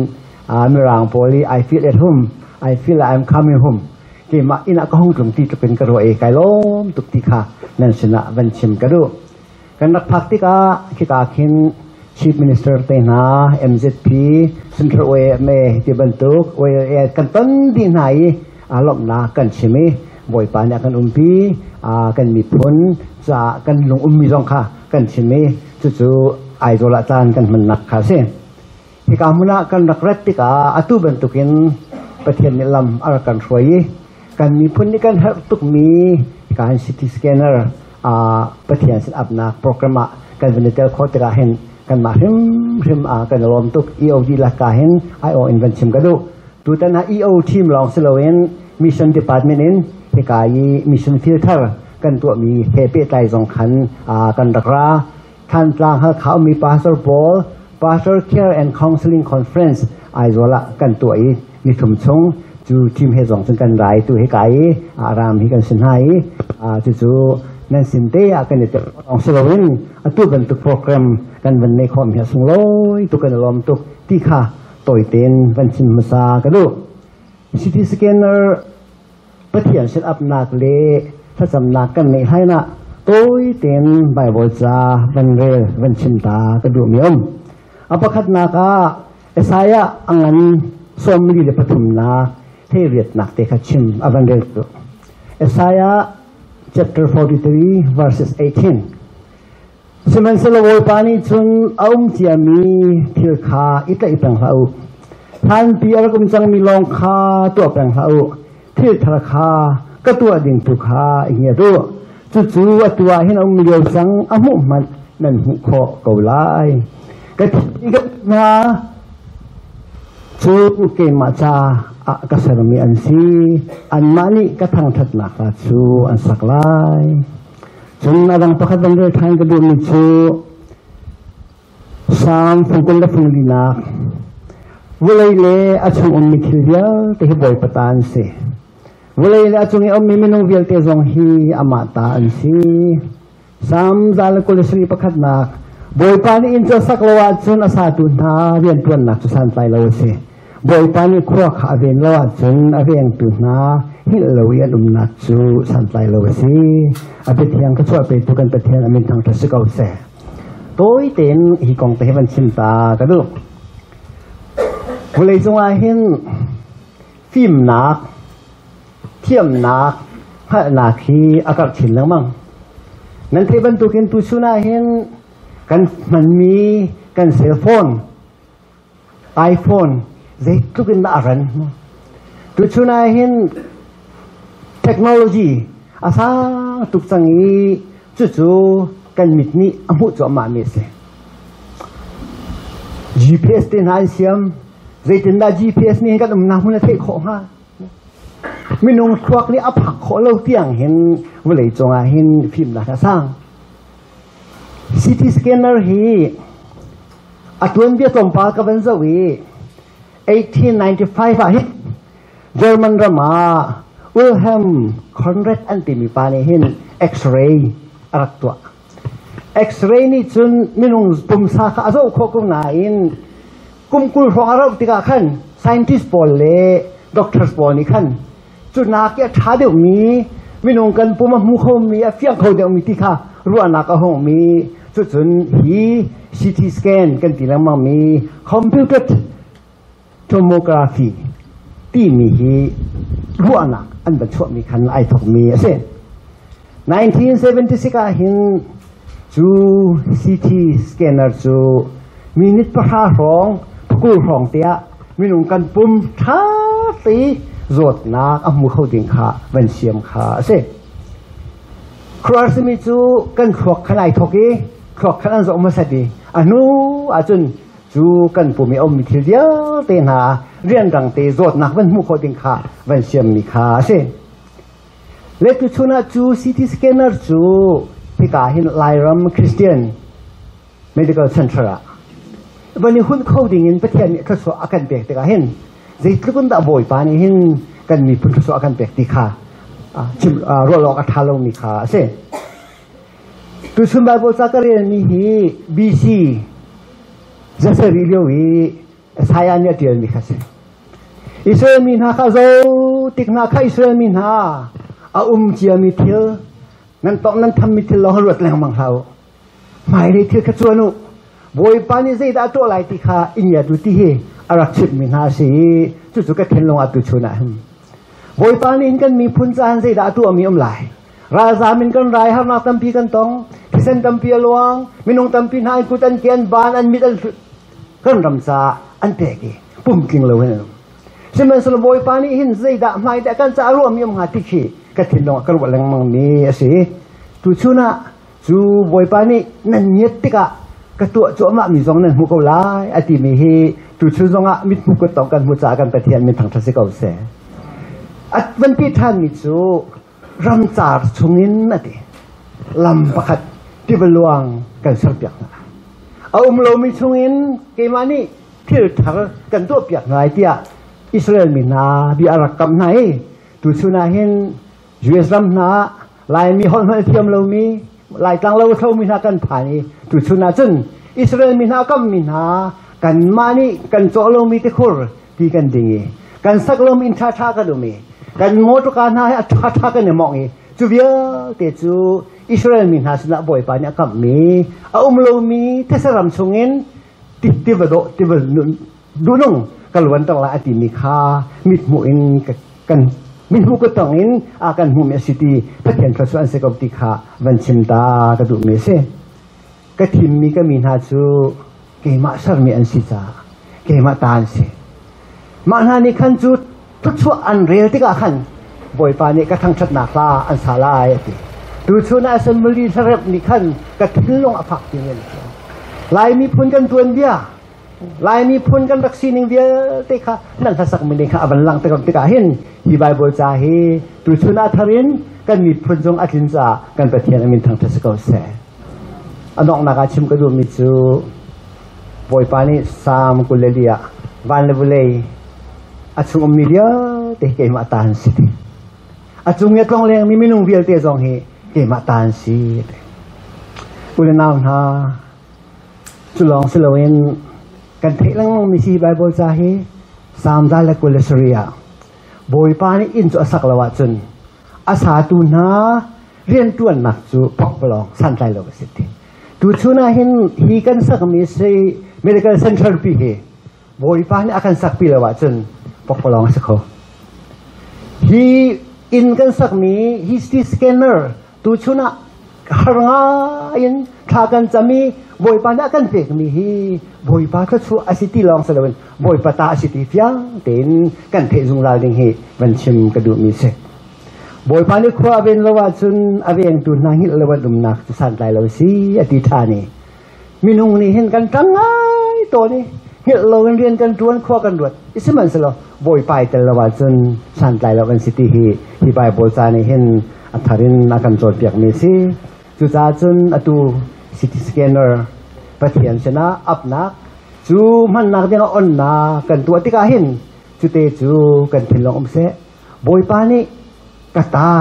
Mirang pawl i I feel at home, I feel I'm coming home. Keimah inn ah ka hung tlung ti tluk in ka ruah i kai lawm tuk ti kha nan sinah van chim ka duh. Kan rak phak tikah khika khin Chief Minister te hna, MZP, Central OAMA ti bantuk OLA kan ton dih hna i lawmhnak kan chim i Bawipa nih a kan umpi, kan miphun caah kan lung ummi zong kha kan chim i cucu Aizawl ah caan kan hmannak kha a si. Hika hmun ah kan rak rat tikah atu bantukin Pathian nih lam a rak kan hruai i kan miphun nih kan herh tukmi hika hin CT scanner Pathian sin apnak program ah kan van i tel khawh tikah hin kanmah hrimhrim kan i lawm tuk. EOD laka hin IO in van chim ka duh. Tutan ah EO team lawng si loin Mission Department in hika i mission filter kan tuahmi he pehtlai zong khan kan rak ra. Thantlang Halkha ummi pastor pawl Pastor Care and Counseling Conference Aizawl ah kan tuah i nithum chung cu team he zong cun kan rai tu hi ka i ram hi kan si hna i cucu nan sin te ah kan i tel lawng si loin atu bantuk program kan van nei khawm hi a sunglawi tuk, kan i lawm tuk ti kha tawi tein van chim hmasa ka duh. CT scanner Pathian sin apnak le thlacamnak kan ngeih hlai ah tawi tein Bible ca van rel van chim ta ka duh mi um. A pakhatnak ah Isaiah a ngan 43nak 18nak te kha chim a van rel tu. Isaiah chapter 43 verses 18. Sihmanhsehlaw Bawipa nih cun a um ciami thil kha i tlaih peng hlah u. Hlanpi a rak um cangmi lawng kha tuah peng hlah u. Thil thar kha ka tuah ding tu kha i ngiat u. Cucu atu ah hin a um lio cang, a hmuh hmanh nan hmuh khawh ko lai. Ka thi ka hna cu keimah ca ah ka sermi an si. Anmah nih ka thangṭhatnak hla cu an sak lai. Cun a dang pakhat van rel ṭhan ka duhmi cu Salm fung 24 nak vawlei le a chung ummi thil vialte hi Bawipa ta an si. Vawlei le a cung i ummi minung vialte zong hi amah ta an si. Salm 121 nak Bawipa nih inn cu a sak lo ahcun a satu hna rianṭuannak cu santlai lo a si. Bawipa nih khua kha a ven lo ahcun a vengtu hna hngilh lo i an umnak cu santlai lo a si. A biathiang ka chuah petu kan Pathian a min thangṭhat si ko seh. Tawi tein hi kong te hi van chim ta ka duh. Vawleicung ah hin fimnak, thiamnak, hngalhnak hi a karh chin lengmang. Nan theih bantukin tuchun ah hin kan hmanmi kan cell phone iPhone zeitluk in dah a ran. Tuchun ah hin technology a sang tuk cang i cucu kan mit nih a hmuh cuahmah mi a si. GPS te hna an siam. Zeitindah GPS nih kan umnak hmun a theih khawh hnga? Minung thluak nih a phak khawh lo tiang hin vawlei cungah hin fimnak a sang. CT scanner hi a tuanbia tlawmpal ka van zoh i 1895 ah hin German ram ah Wilhelm Conrad an timi pa nih hin X-ray a rak tuah. X-ray nih cun minung pumsa kha a zoh khawh ko nain kum 20 hrawng a rauh tikah khan scientist pawl le doctors pawl nih khan cu nak i a ṭha deuhmi minung kan pum a hmu khomi a fiang kho deuhmi ti kha ruahnak a hungmi cucun hi CT scan kan ti lengmangmi computer tomography timi hi ruahnak an van chuahmi khan ai thokmi a si. 1976 ah hin Cu CT scanner cu minute pahra hrawng phukul hrawng tiah minung kan pum ṭha te zawtnak a hmu kho ding kha van siam kha a si. Khuaruahsimi cu kan thluak khan ai thawk i thluak khan an zoh hmasat i a hnu ahcun cu kan pum i a ummi thil vialte hna rianrang te zawtnak van hmuh khawh ding kha van siammi kha a si. Le tuchun ah cu CT scanner cu hika hin Lairam Christian Medical Center ah van i hunh kho ding in Pathian nih thluachuah a kan pek tikah hin zeitluk in dah Bawipa nih hin kan miphun thluachuah a kan pek ti kha chim ruah awk a ṭha lomi kha a si. Tuchun Bible ca ka relmi hi BC zasarih lio i Isaiah nih a ṭialmi kha a si. Israel mi hna kha zo tik hna kha Israel mi hna a um ciami thil nan tawng nan thammi thil lawng ruat lengmang hlah u. Hmailei thil kha cuan u. Bawipa nih zeidah a tuah lai ti kha i ngiat u ti hi a rak chimhmi hna a si i cucu ka thinlung ah tuchun ah hin Bawipa nih hin kan miphun caah zeidah a tuahmi um lai. Ralzam in kan rai harnak tampi kan tong, thisen tampi a luang, minung tampi hna an kut an ke an ban an mit an hlut kan ram caah an pek i pumtling lo in an um. Sihmanhsehlaw Bawipa nih hin zeidah hmai dah kan caah ruahmi um hnga ti khi ka thinlung ah ka ruah lengmangmi a si. Tuchun ah cu Bawipa nih nan ngiat tikah ka tuah cuahmah mi zong nan hmu ko lai a timi hi tuchun zongah mithmuh kut tong kan hmu caah kan Pathian min thangṭhat si ko seh. A van ti ṭhanmi cu ramcar chungin a ti lam pakhat tiva luang kan serpiak hna. A um lomi chungin keimah nih thil thar kan tuahpiak hna lai tiah Israel mi hna bia a rak kamh hna i tuchun ah hin US ram hna ah Laimi holh hmanh thiam lomi Laitlang lo thlomi hna kan phan i tuchun ah cun Israel mi hna kammi hna kanmah nih kan cawh lomi tikhur ti kan ding i kan sak lomi inn ṭhaṭha kan um i kan motorka hna hi a ṭhaṭha kan i mawngh i cu vialte cu Israel mi hna sinah Bawipa nih a kamhmi a um lomi these ram chungin tiva dawh tiva dunung ka luanter lai a timi kha mithmuh in kan mithmuh ka tong in a kan hmuhmi a si ti Pathian thluachuah an si ko ti kha van chim ta ka duhmi a si. Ka thimmi ka mi hna cu keimah sermi an si caah keimah ta an si. Mah hna nih khan cu thluachuah an rel tikah khan Bawipa nih ka thangṭhatnak hla an sa lai a ti. Tuchun ah assembly hlaremh nih khan ka thinlung a fak ti men. Lai miphun kan tuanbia Lai miphun kan rak sining vialte kha nan hlasak mi kha a van lang tikah hin hi Bible ca hi tuchun ah thar in kan miphun zong a tlin caah kan Pathian a min thangṭhat si ko seh. A donghnak ah chim ka duhmi cu Bawipa nih Salm 24 ah van le vawlei a chung ummi vialte keimah ta an si ti. A cung i a tlonglengmi minung vialte zong hi keimah ta an si ti. U le nau hna, cu lawng si loin kan theih lengmangmi si Bible ca hi Salm 127 ah Bawipa nih inn cu a sak lo ahcun a satu hna rianṭuannak cu pokpalawng santlai lo a si ti. Tuchun ah hin hi kan sakmi si medical center pi hi Bawipa nih a kan sakpi lo ahcun pokpalawng a si kho. Hi inn kan sakmi hi CT scanner tuchun ah har ngai in thla kan cam i Bawipa nih a kan pekmi hi Bawipa thluachuah a si ti lawng si loin Bawipa ta a si ti fiang tein kan theih zungzal ding hi van chim ka duhmi si. Bawipa nih khua a ven lo ahcun a vengtu hna hngilh lo an umnak cu santlai lo si a ti ṭhan i minung nih hin kan ṭang ngai tawn i hngilh loin rian kan ṭuan khua kan ruat i sihmanhsehlaw Bawipa i tel lo ahcun santlai lo kan si ti hi hi Bible ca nih hin a thar in a kan cawnpiakmi a si. Cucaah cun atu CT scanner Pathian sinah apnak cu hmannak dingah onnak kan tuah tikah hin cute cu kan thinlung um seh. Bawipa nih ka ta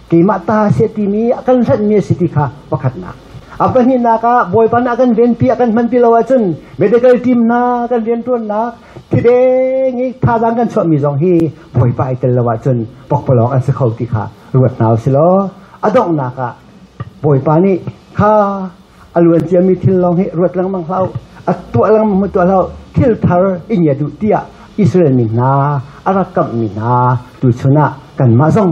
keimah ta seh timi a kan hlanhmi a si ti kha pakhatnak. A pahnihnak ah Bawipa nih a kan venpi a kan hmanpi lo ahcun medical team hna kan rianṭuannak thideng i thazaang kan chuahmi zong hi Bawipa i tel lo ahcun pokpalawng an si kho ti kha ruat hna usih law a donghnak ah Bawipa nih kha a luan ciami thil lawng hi ruat lengmang hlah u a tuah lengmang mu tuah hlah u thil thar in ia duh tiah Israel mi hna a rak kamhmi hna tuchun ah kanmah zong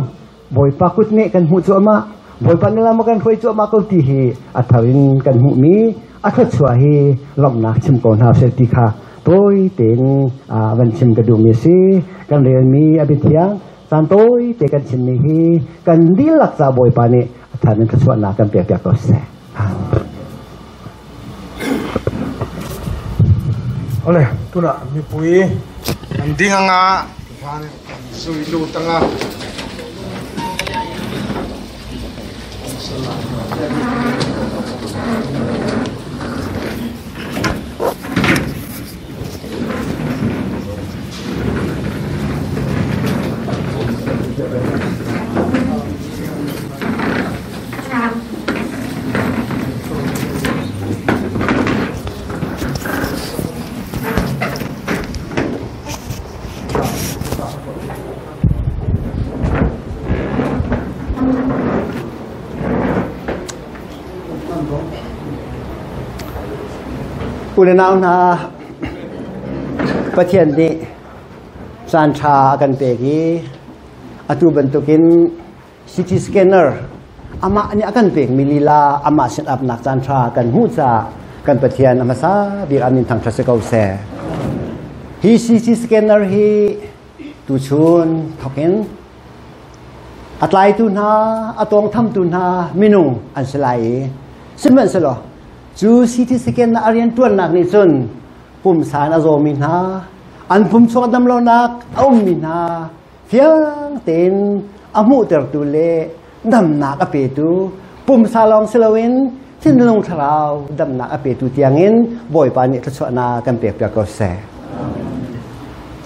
Bawipa kut nih kan hmuh cuahmah. Bawipa nih lam a kan hruai cuahmah ko ti hi a thar in kan hmuhmi a thluachuah hi lawmhnak chim ko hna seh ti kha tawi tein van chim ka duhmi a si. Kan relmi a biathiang caan tawi te kan chimmi hi kan dihlak ca Bawipa nih a thar in thluachuahnak kan pekpiak ko seh. Ole, tunah mipui an ding anga tikhan an zui lut anga. U le nau hna, Pathian nih caan ṭha a kan pek i atu bantukin CT scanner amah nih a kan pekmi lila amah sin apnak caan ṭha kan hmuh caah kan Pathian a hmasa bik ah min thangṭhat si ko seh. Hi CT scanner hi tuchun thokin a tlaitu hna, a tawngthamtu hna minung an si lai i sihmanhsehlaw cu CT scan a rianṭuannak nih cun pumsa in a zawmi hna, an pum chung a dam lonak a ummi hna fiang tein a hmuhtertu le damnak a petu pumsa lawng si loin thinlung thlarau damnak a petu tiangin Bawipa nih thluachuahnak kan pekpiak ko seh.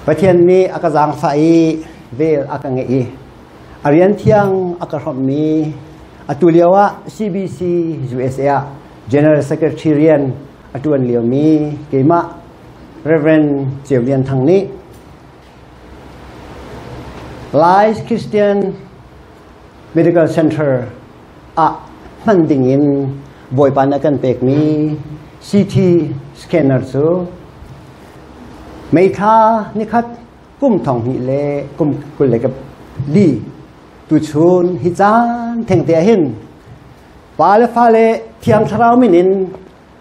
Pathian nih a ka zaangfah i vel a ka ngeih i a rian thiang a ka hrawmhmi atu lio ah CBC USA ah General Secretary rian a ṭuan liomi keimah Reverend Ceu Lian Thang nih Lai Christian Medical Center ah hman dingin Bawipa nih a kan pekmi CT scanner cu May thla nikhat kum thong hnih le kum 24 tuchun hi caan thengte ah hin pa le fale Thiang Thlarau min in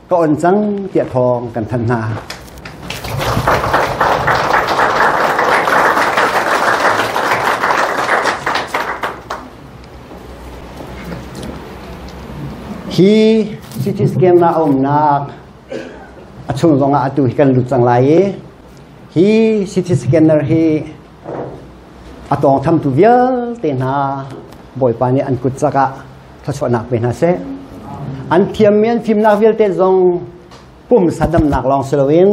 ka on cang tiah thawng kan thanh hna. Hi CT scan na umnak a chung zongah atu hi kan lut cang lai i hi CT scanner hi a tawng thamtu vialte hna Bawipa nih an kut cak ah thluachuahnak pe hna seh. An thiammi an fimnak vialte zong pumsa damnak lawng si loin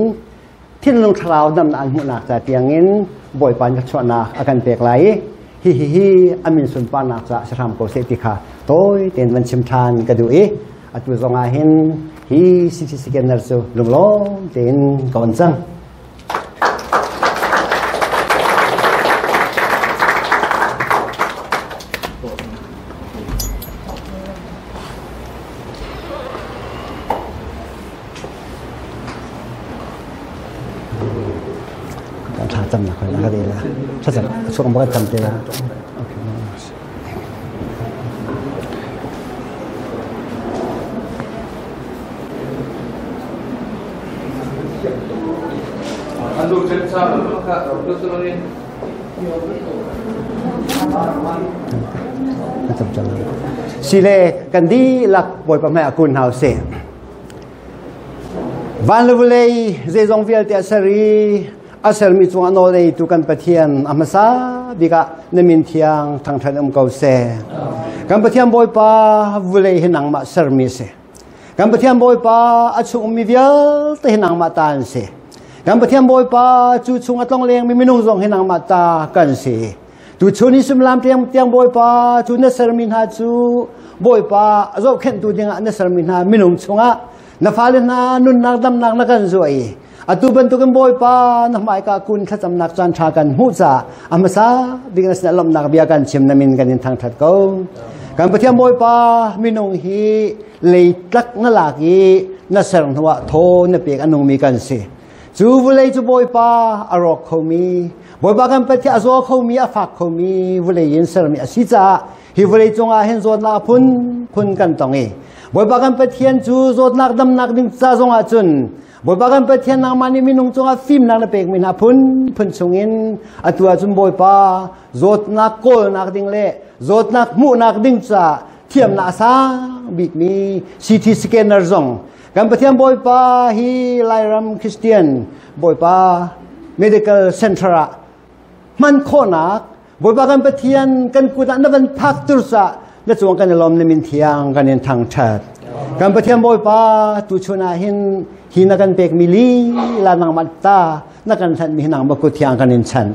thinlung thlarau damnak an hmuhnak ca tiangin Bawipa nih thluachuahnak a kan pek lai i hi hi hi a min sunparnak caah si hram ko seh ti kha tawi tein van chim ṭhan ka duh i atu zong ah hin hi CT scanner cu lunglawm tein ka on cang. Sile kan dihlak Bawipa hmai ah kun hna usih. Van le vawlei zeizong vialte a ser i a sermi cungah nawl eitu kan Pathian a hmasa bik ah na min thiang thangṭhat um ko seh. Kan Pathian Bawipa vawlei hi nangmah sermi a si. Kan Pathian Bawipa a chung ummi vialte hi nangmah ta an si. Kan Pathian Bawipa cu chung a tlonglengmi minung zong hi nangmah ta kan si. Tuchun hi sumlam tiang tiang Bawipa cu na sermi hna cu Bawipa zohkhenhtu dingah na sermi hna minung chungah na fale hna nunnak damnak na kan zuah i atu bantukin Bawipa na hmaika kun thlacamnak caan ṭha kan hmuh caah a hmasa bik na sinah lawmhnak bia kan chim na min kan in thangṭhat ko. Kan Pathian Bawipa minung hi leitlak na lak i na ser hnuah thaw na pek a nungmi kan si. Cu vulei cu Bawipa a rawk khomi, Bawipa kan Pathian a zaw khomi, a fak khomi vulei in sermi a si caah Hi vawlei cungah hin zawtnak phun phun kan tong i Bawipa kan Pathian cu zawtnak damnak ding ca zongah cun Bawipa kan Pathian nangmah nih minung cungah fimnak na pekmi hna phun phun chungin atu ahcun Bawipa zawtnak kawlnak ding le zawtnak hmuhnak ding ca thiamnak a sang bikmi CT scanner zong kan Pathian Bawipa hi Lairam Christian Bawipa Medical Center ah hman khawhnak Bawipa kan Pathian kan kut ah na van phak tur ca na cung kan i lawm na min thiang kan in thangṭhat. Kan Pathian Bawipa tu chun ah hin hi na kan pekmi li la nangmah ta na kan hlanh mi hi nangmah kut thiang kan in chanh.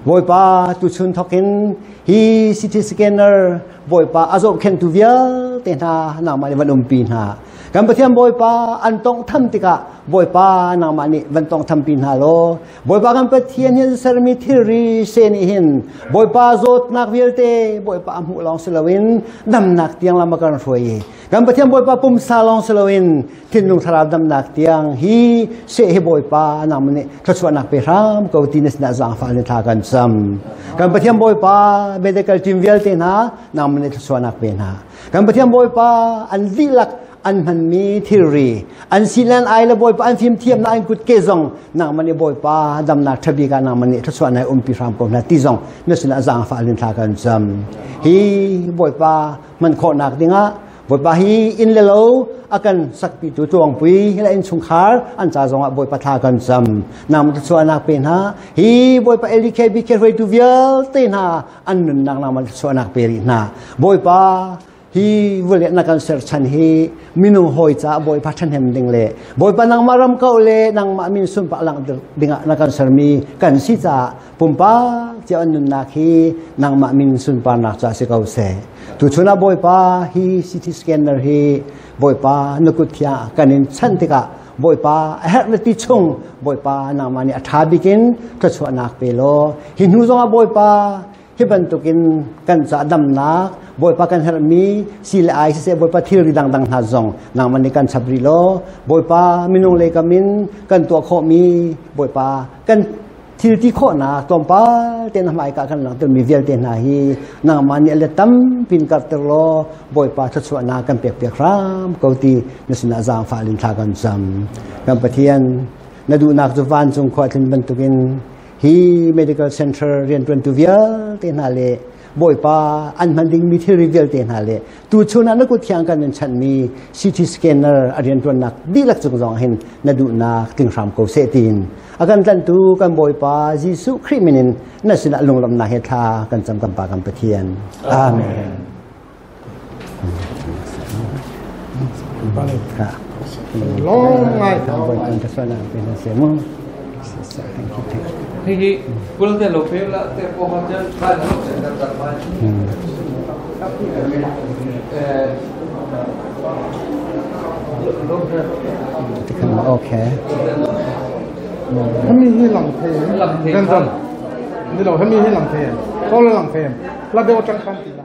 Bawipa tu chun thawk in hi CT scanner Bawipa a zohkhenhtu vialte hna nangmah nih van umpi hna. Kan Pathian Bawipa an tawnghtham tikah Bawipa nangmah nih van tawnghthampi hna law Bawipa kan Pathian hin sermi thilri se nih hin Bawipa zawtnak vialte Bawipa a hmuh lawng si loin damnak tiang lam a kan hruai i kan Pathian Bawipa pumsa lawng si loin thinlung thlarau damnak tiang hi seh hi Bawipa nangmah nih thluachuahnak pe hram ko ti na sinah zaangfah le thla kan cam. Kan Pathian Bawipa medical team vialte hna nangmah nih thluachuahnak pe hna. Kan Pathian Bawipa an dihlak an hmanmi thilri an silan ai le Bawipa an fimthiamnak an kut ke zong nangmah nih Bawipa damnak ṭhabik ah nangmah nih thluachuah nai umpi hram ko hna ti zong na sinah zaangfah lin thla kan cam. Hi Bawipa hman khawhnak dingah Bawipa hi inn le lo a kan sakpitu tuangpui hi le innchungkhar an ca zongah Bawipa thla kan cam. Nangmah thluachuahnak pe hna. Hi Bawipa LDKBK hruaitu vialte hna an nunnak nangmah thluachuahnak pe rih hna. Bawipa hi vawlei na kan serchan hi minung hawi caah Bawipa ṭhahnem ding le Bawipa nangmah ram ko le nangmah min sunpar lang dingah na kan sermi kan si caah pumpak cio an nunnak hi nangmah min sunparnak caah si ko seh. Tuchun ah Bawipa hi CT scanner hi Bawipa na kut thiang kan in chanh tikah Bawipa a herh na ti chung Bawipa nangmah nih a ṭha bikin thluachuahnak pe law hi hnu zongah Bawipa hi bantukin kan ca damnak Bawipa kan herhmi si le ai siseh Bawipa thilri dangdang hna zong nangmah nih kan chap rih law Bawipa minung lei kam in kan tuah khawhmi Bawipa kan thil ti khawhnak tlawmpal te na hmaika kan langhtermi vialte hna hi nangmah nih a let tampin karhter law Bawipa thluachuahnak kan pek piak hram ko ti na sinah zaangfah lin thla kan cam. Kan Pathian na duhnak cu vancung khua tlin bantukin hi medical center rianṭuantu vialte hna le Bawipa an hman dingmi thilri vialte hna le tuchun ah na kut thiang kan in chanhmi CT scanner a rianṭuannak dihlak cung zong hin na duhnak tling hram ko seh tiin a kan tlanhtu kan Bawipa Jesuh Khrih min in na sinah lunglawmhnak he thla kan cam kan Pa kan Pathian. Amen. Hi hi kul te lo pe la te po ha chen tha lo te ta ta ma Okay. Hemi hi lang thei em? Ni lo hemi hi lang thei em? Ko la lang thei em? La deuh atang khan ti la.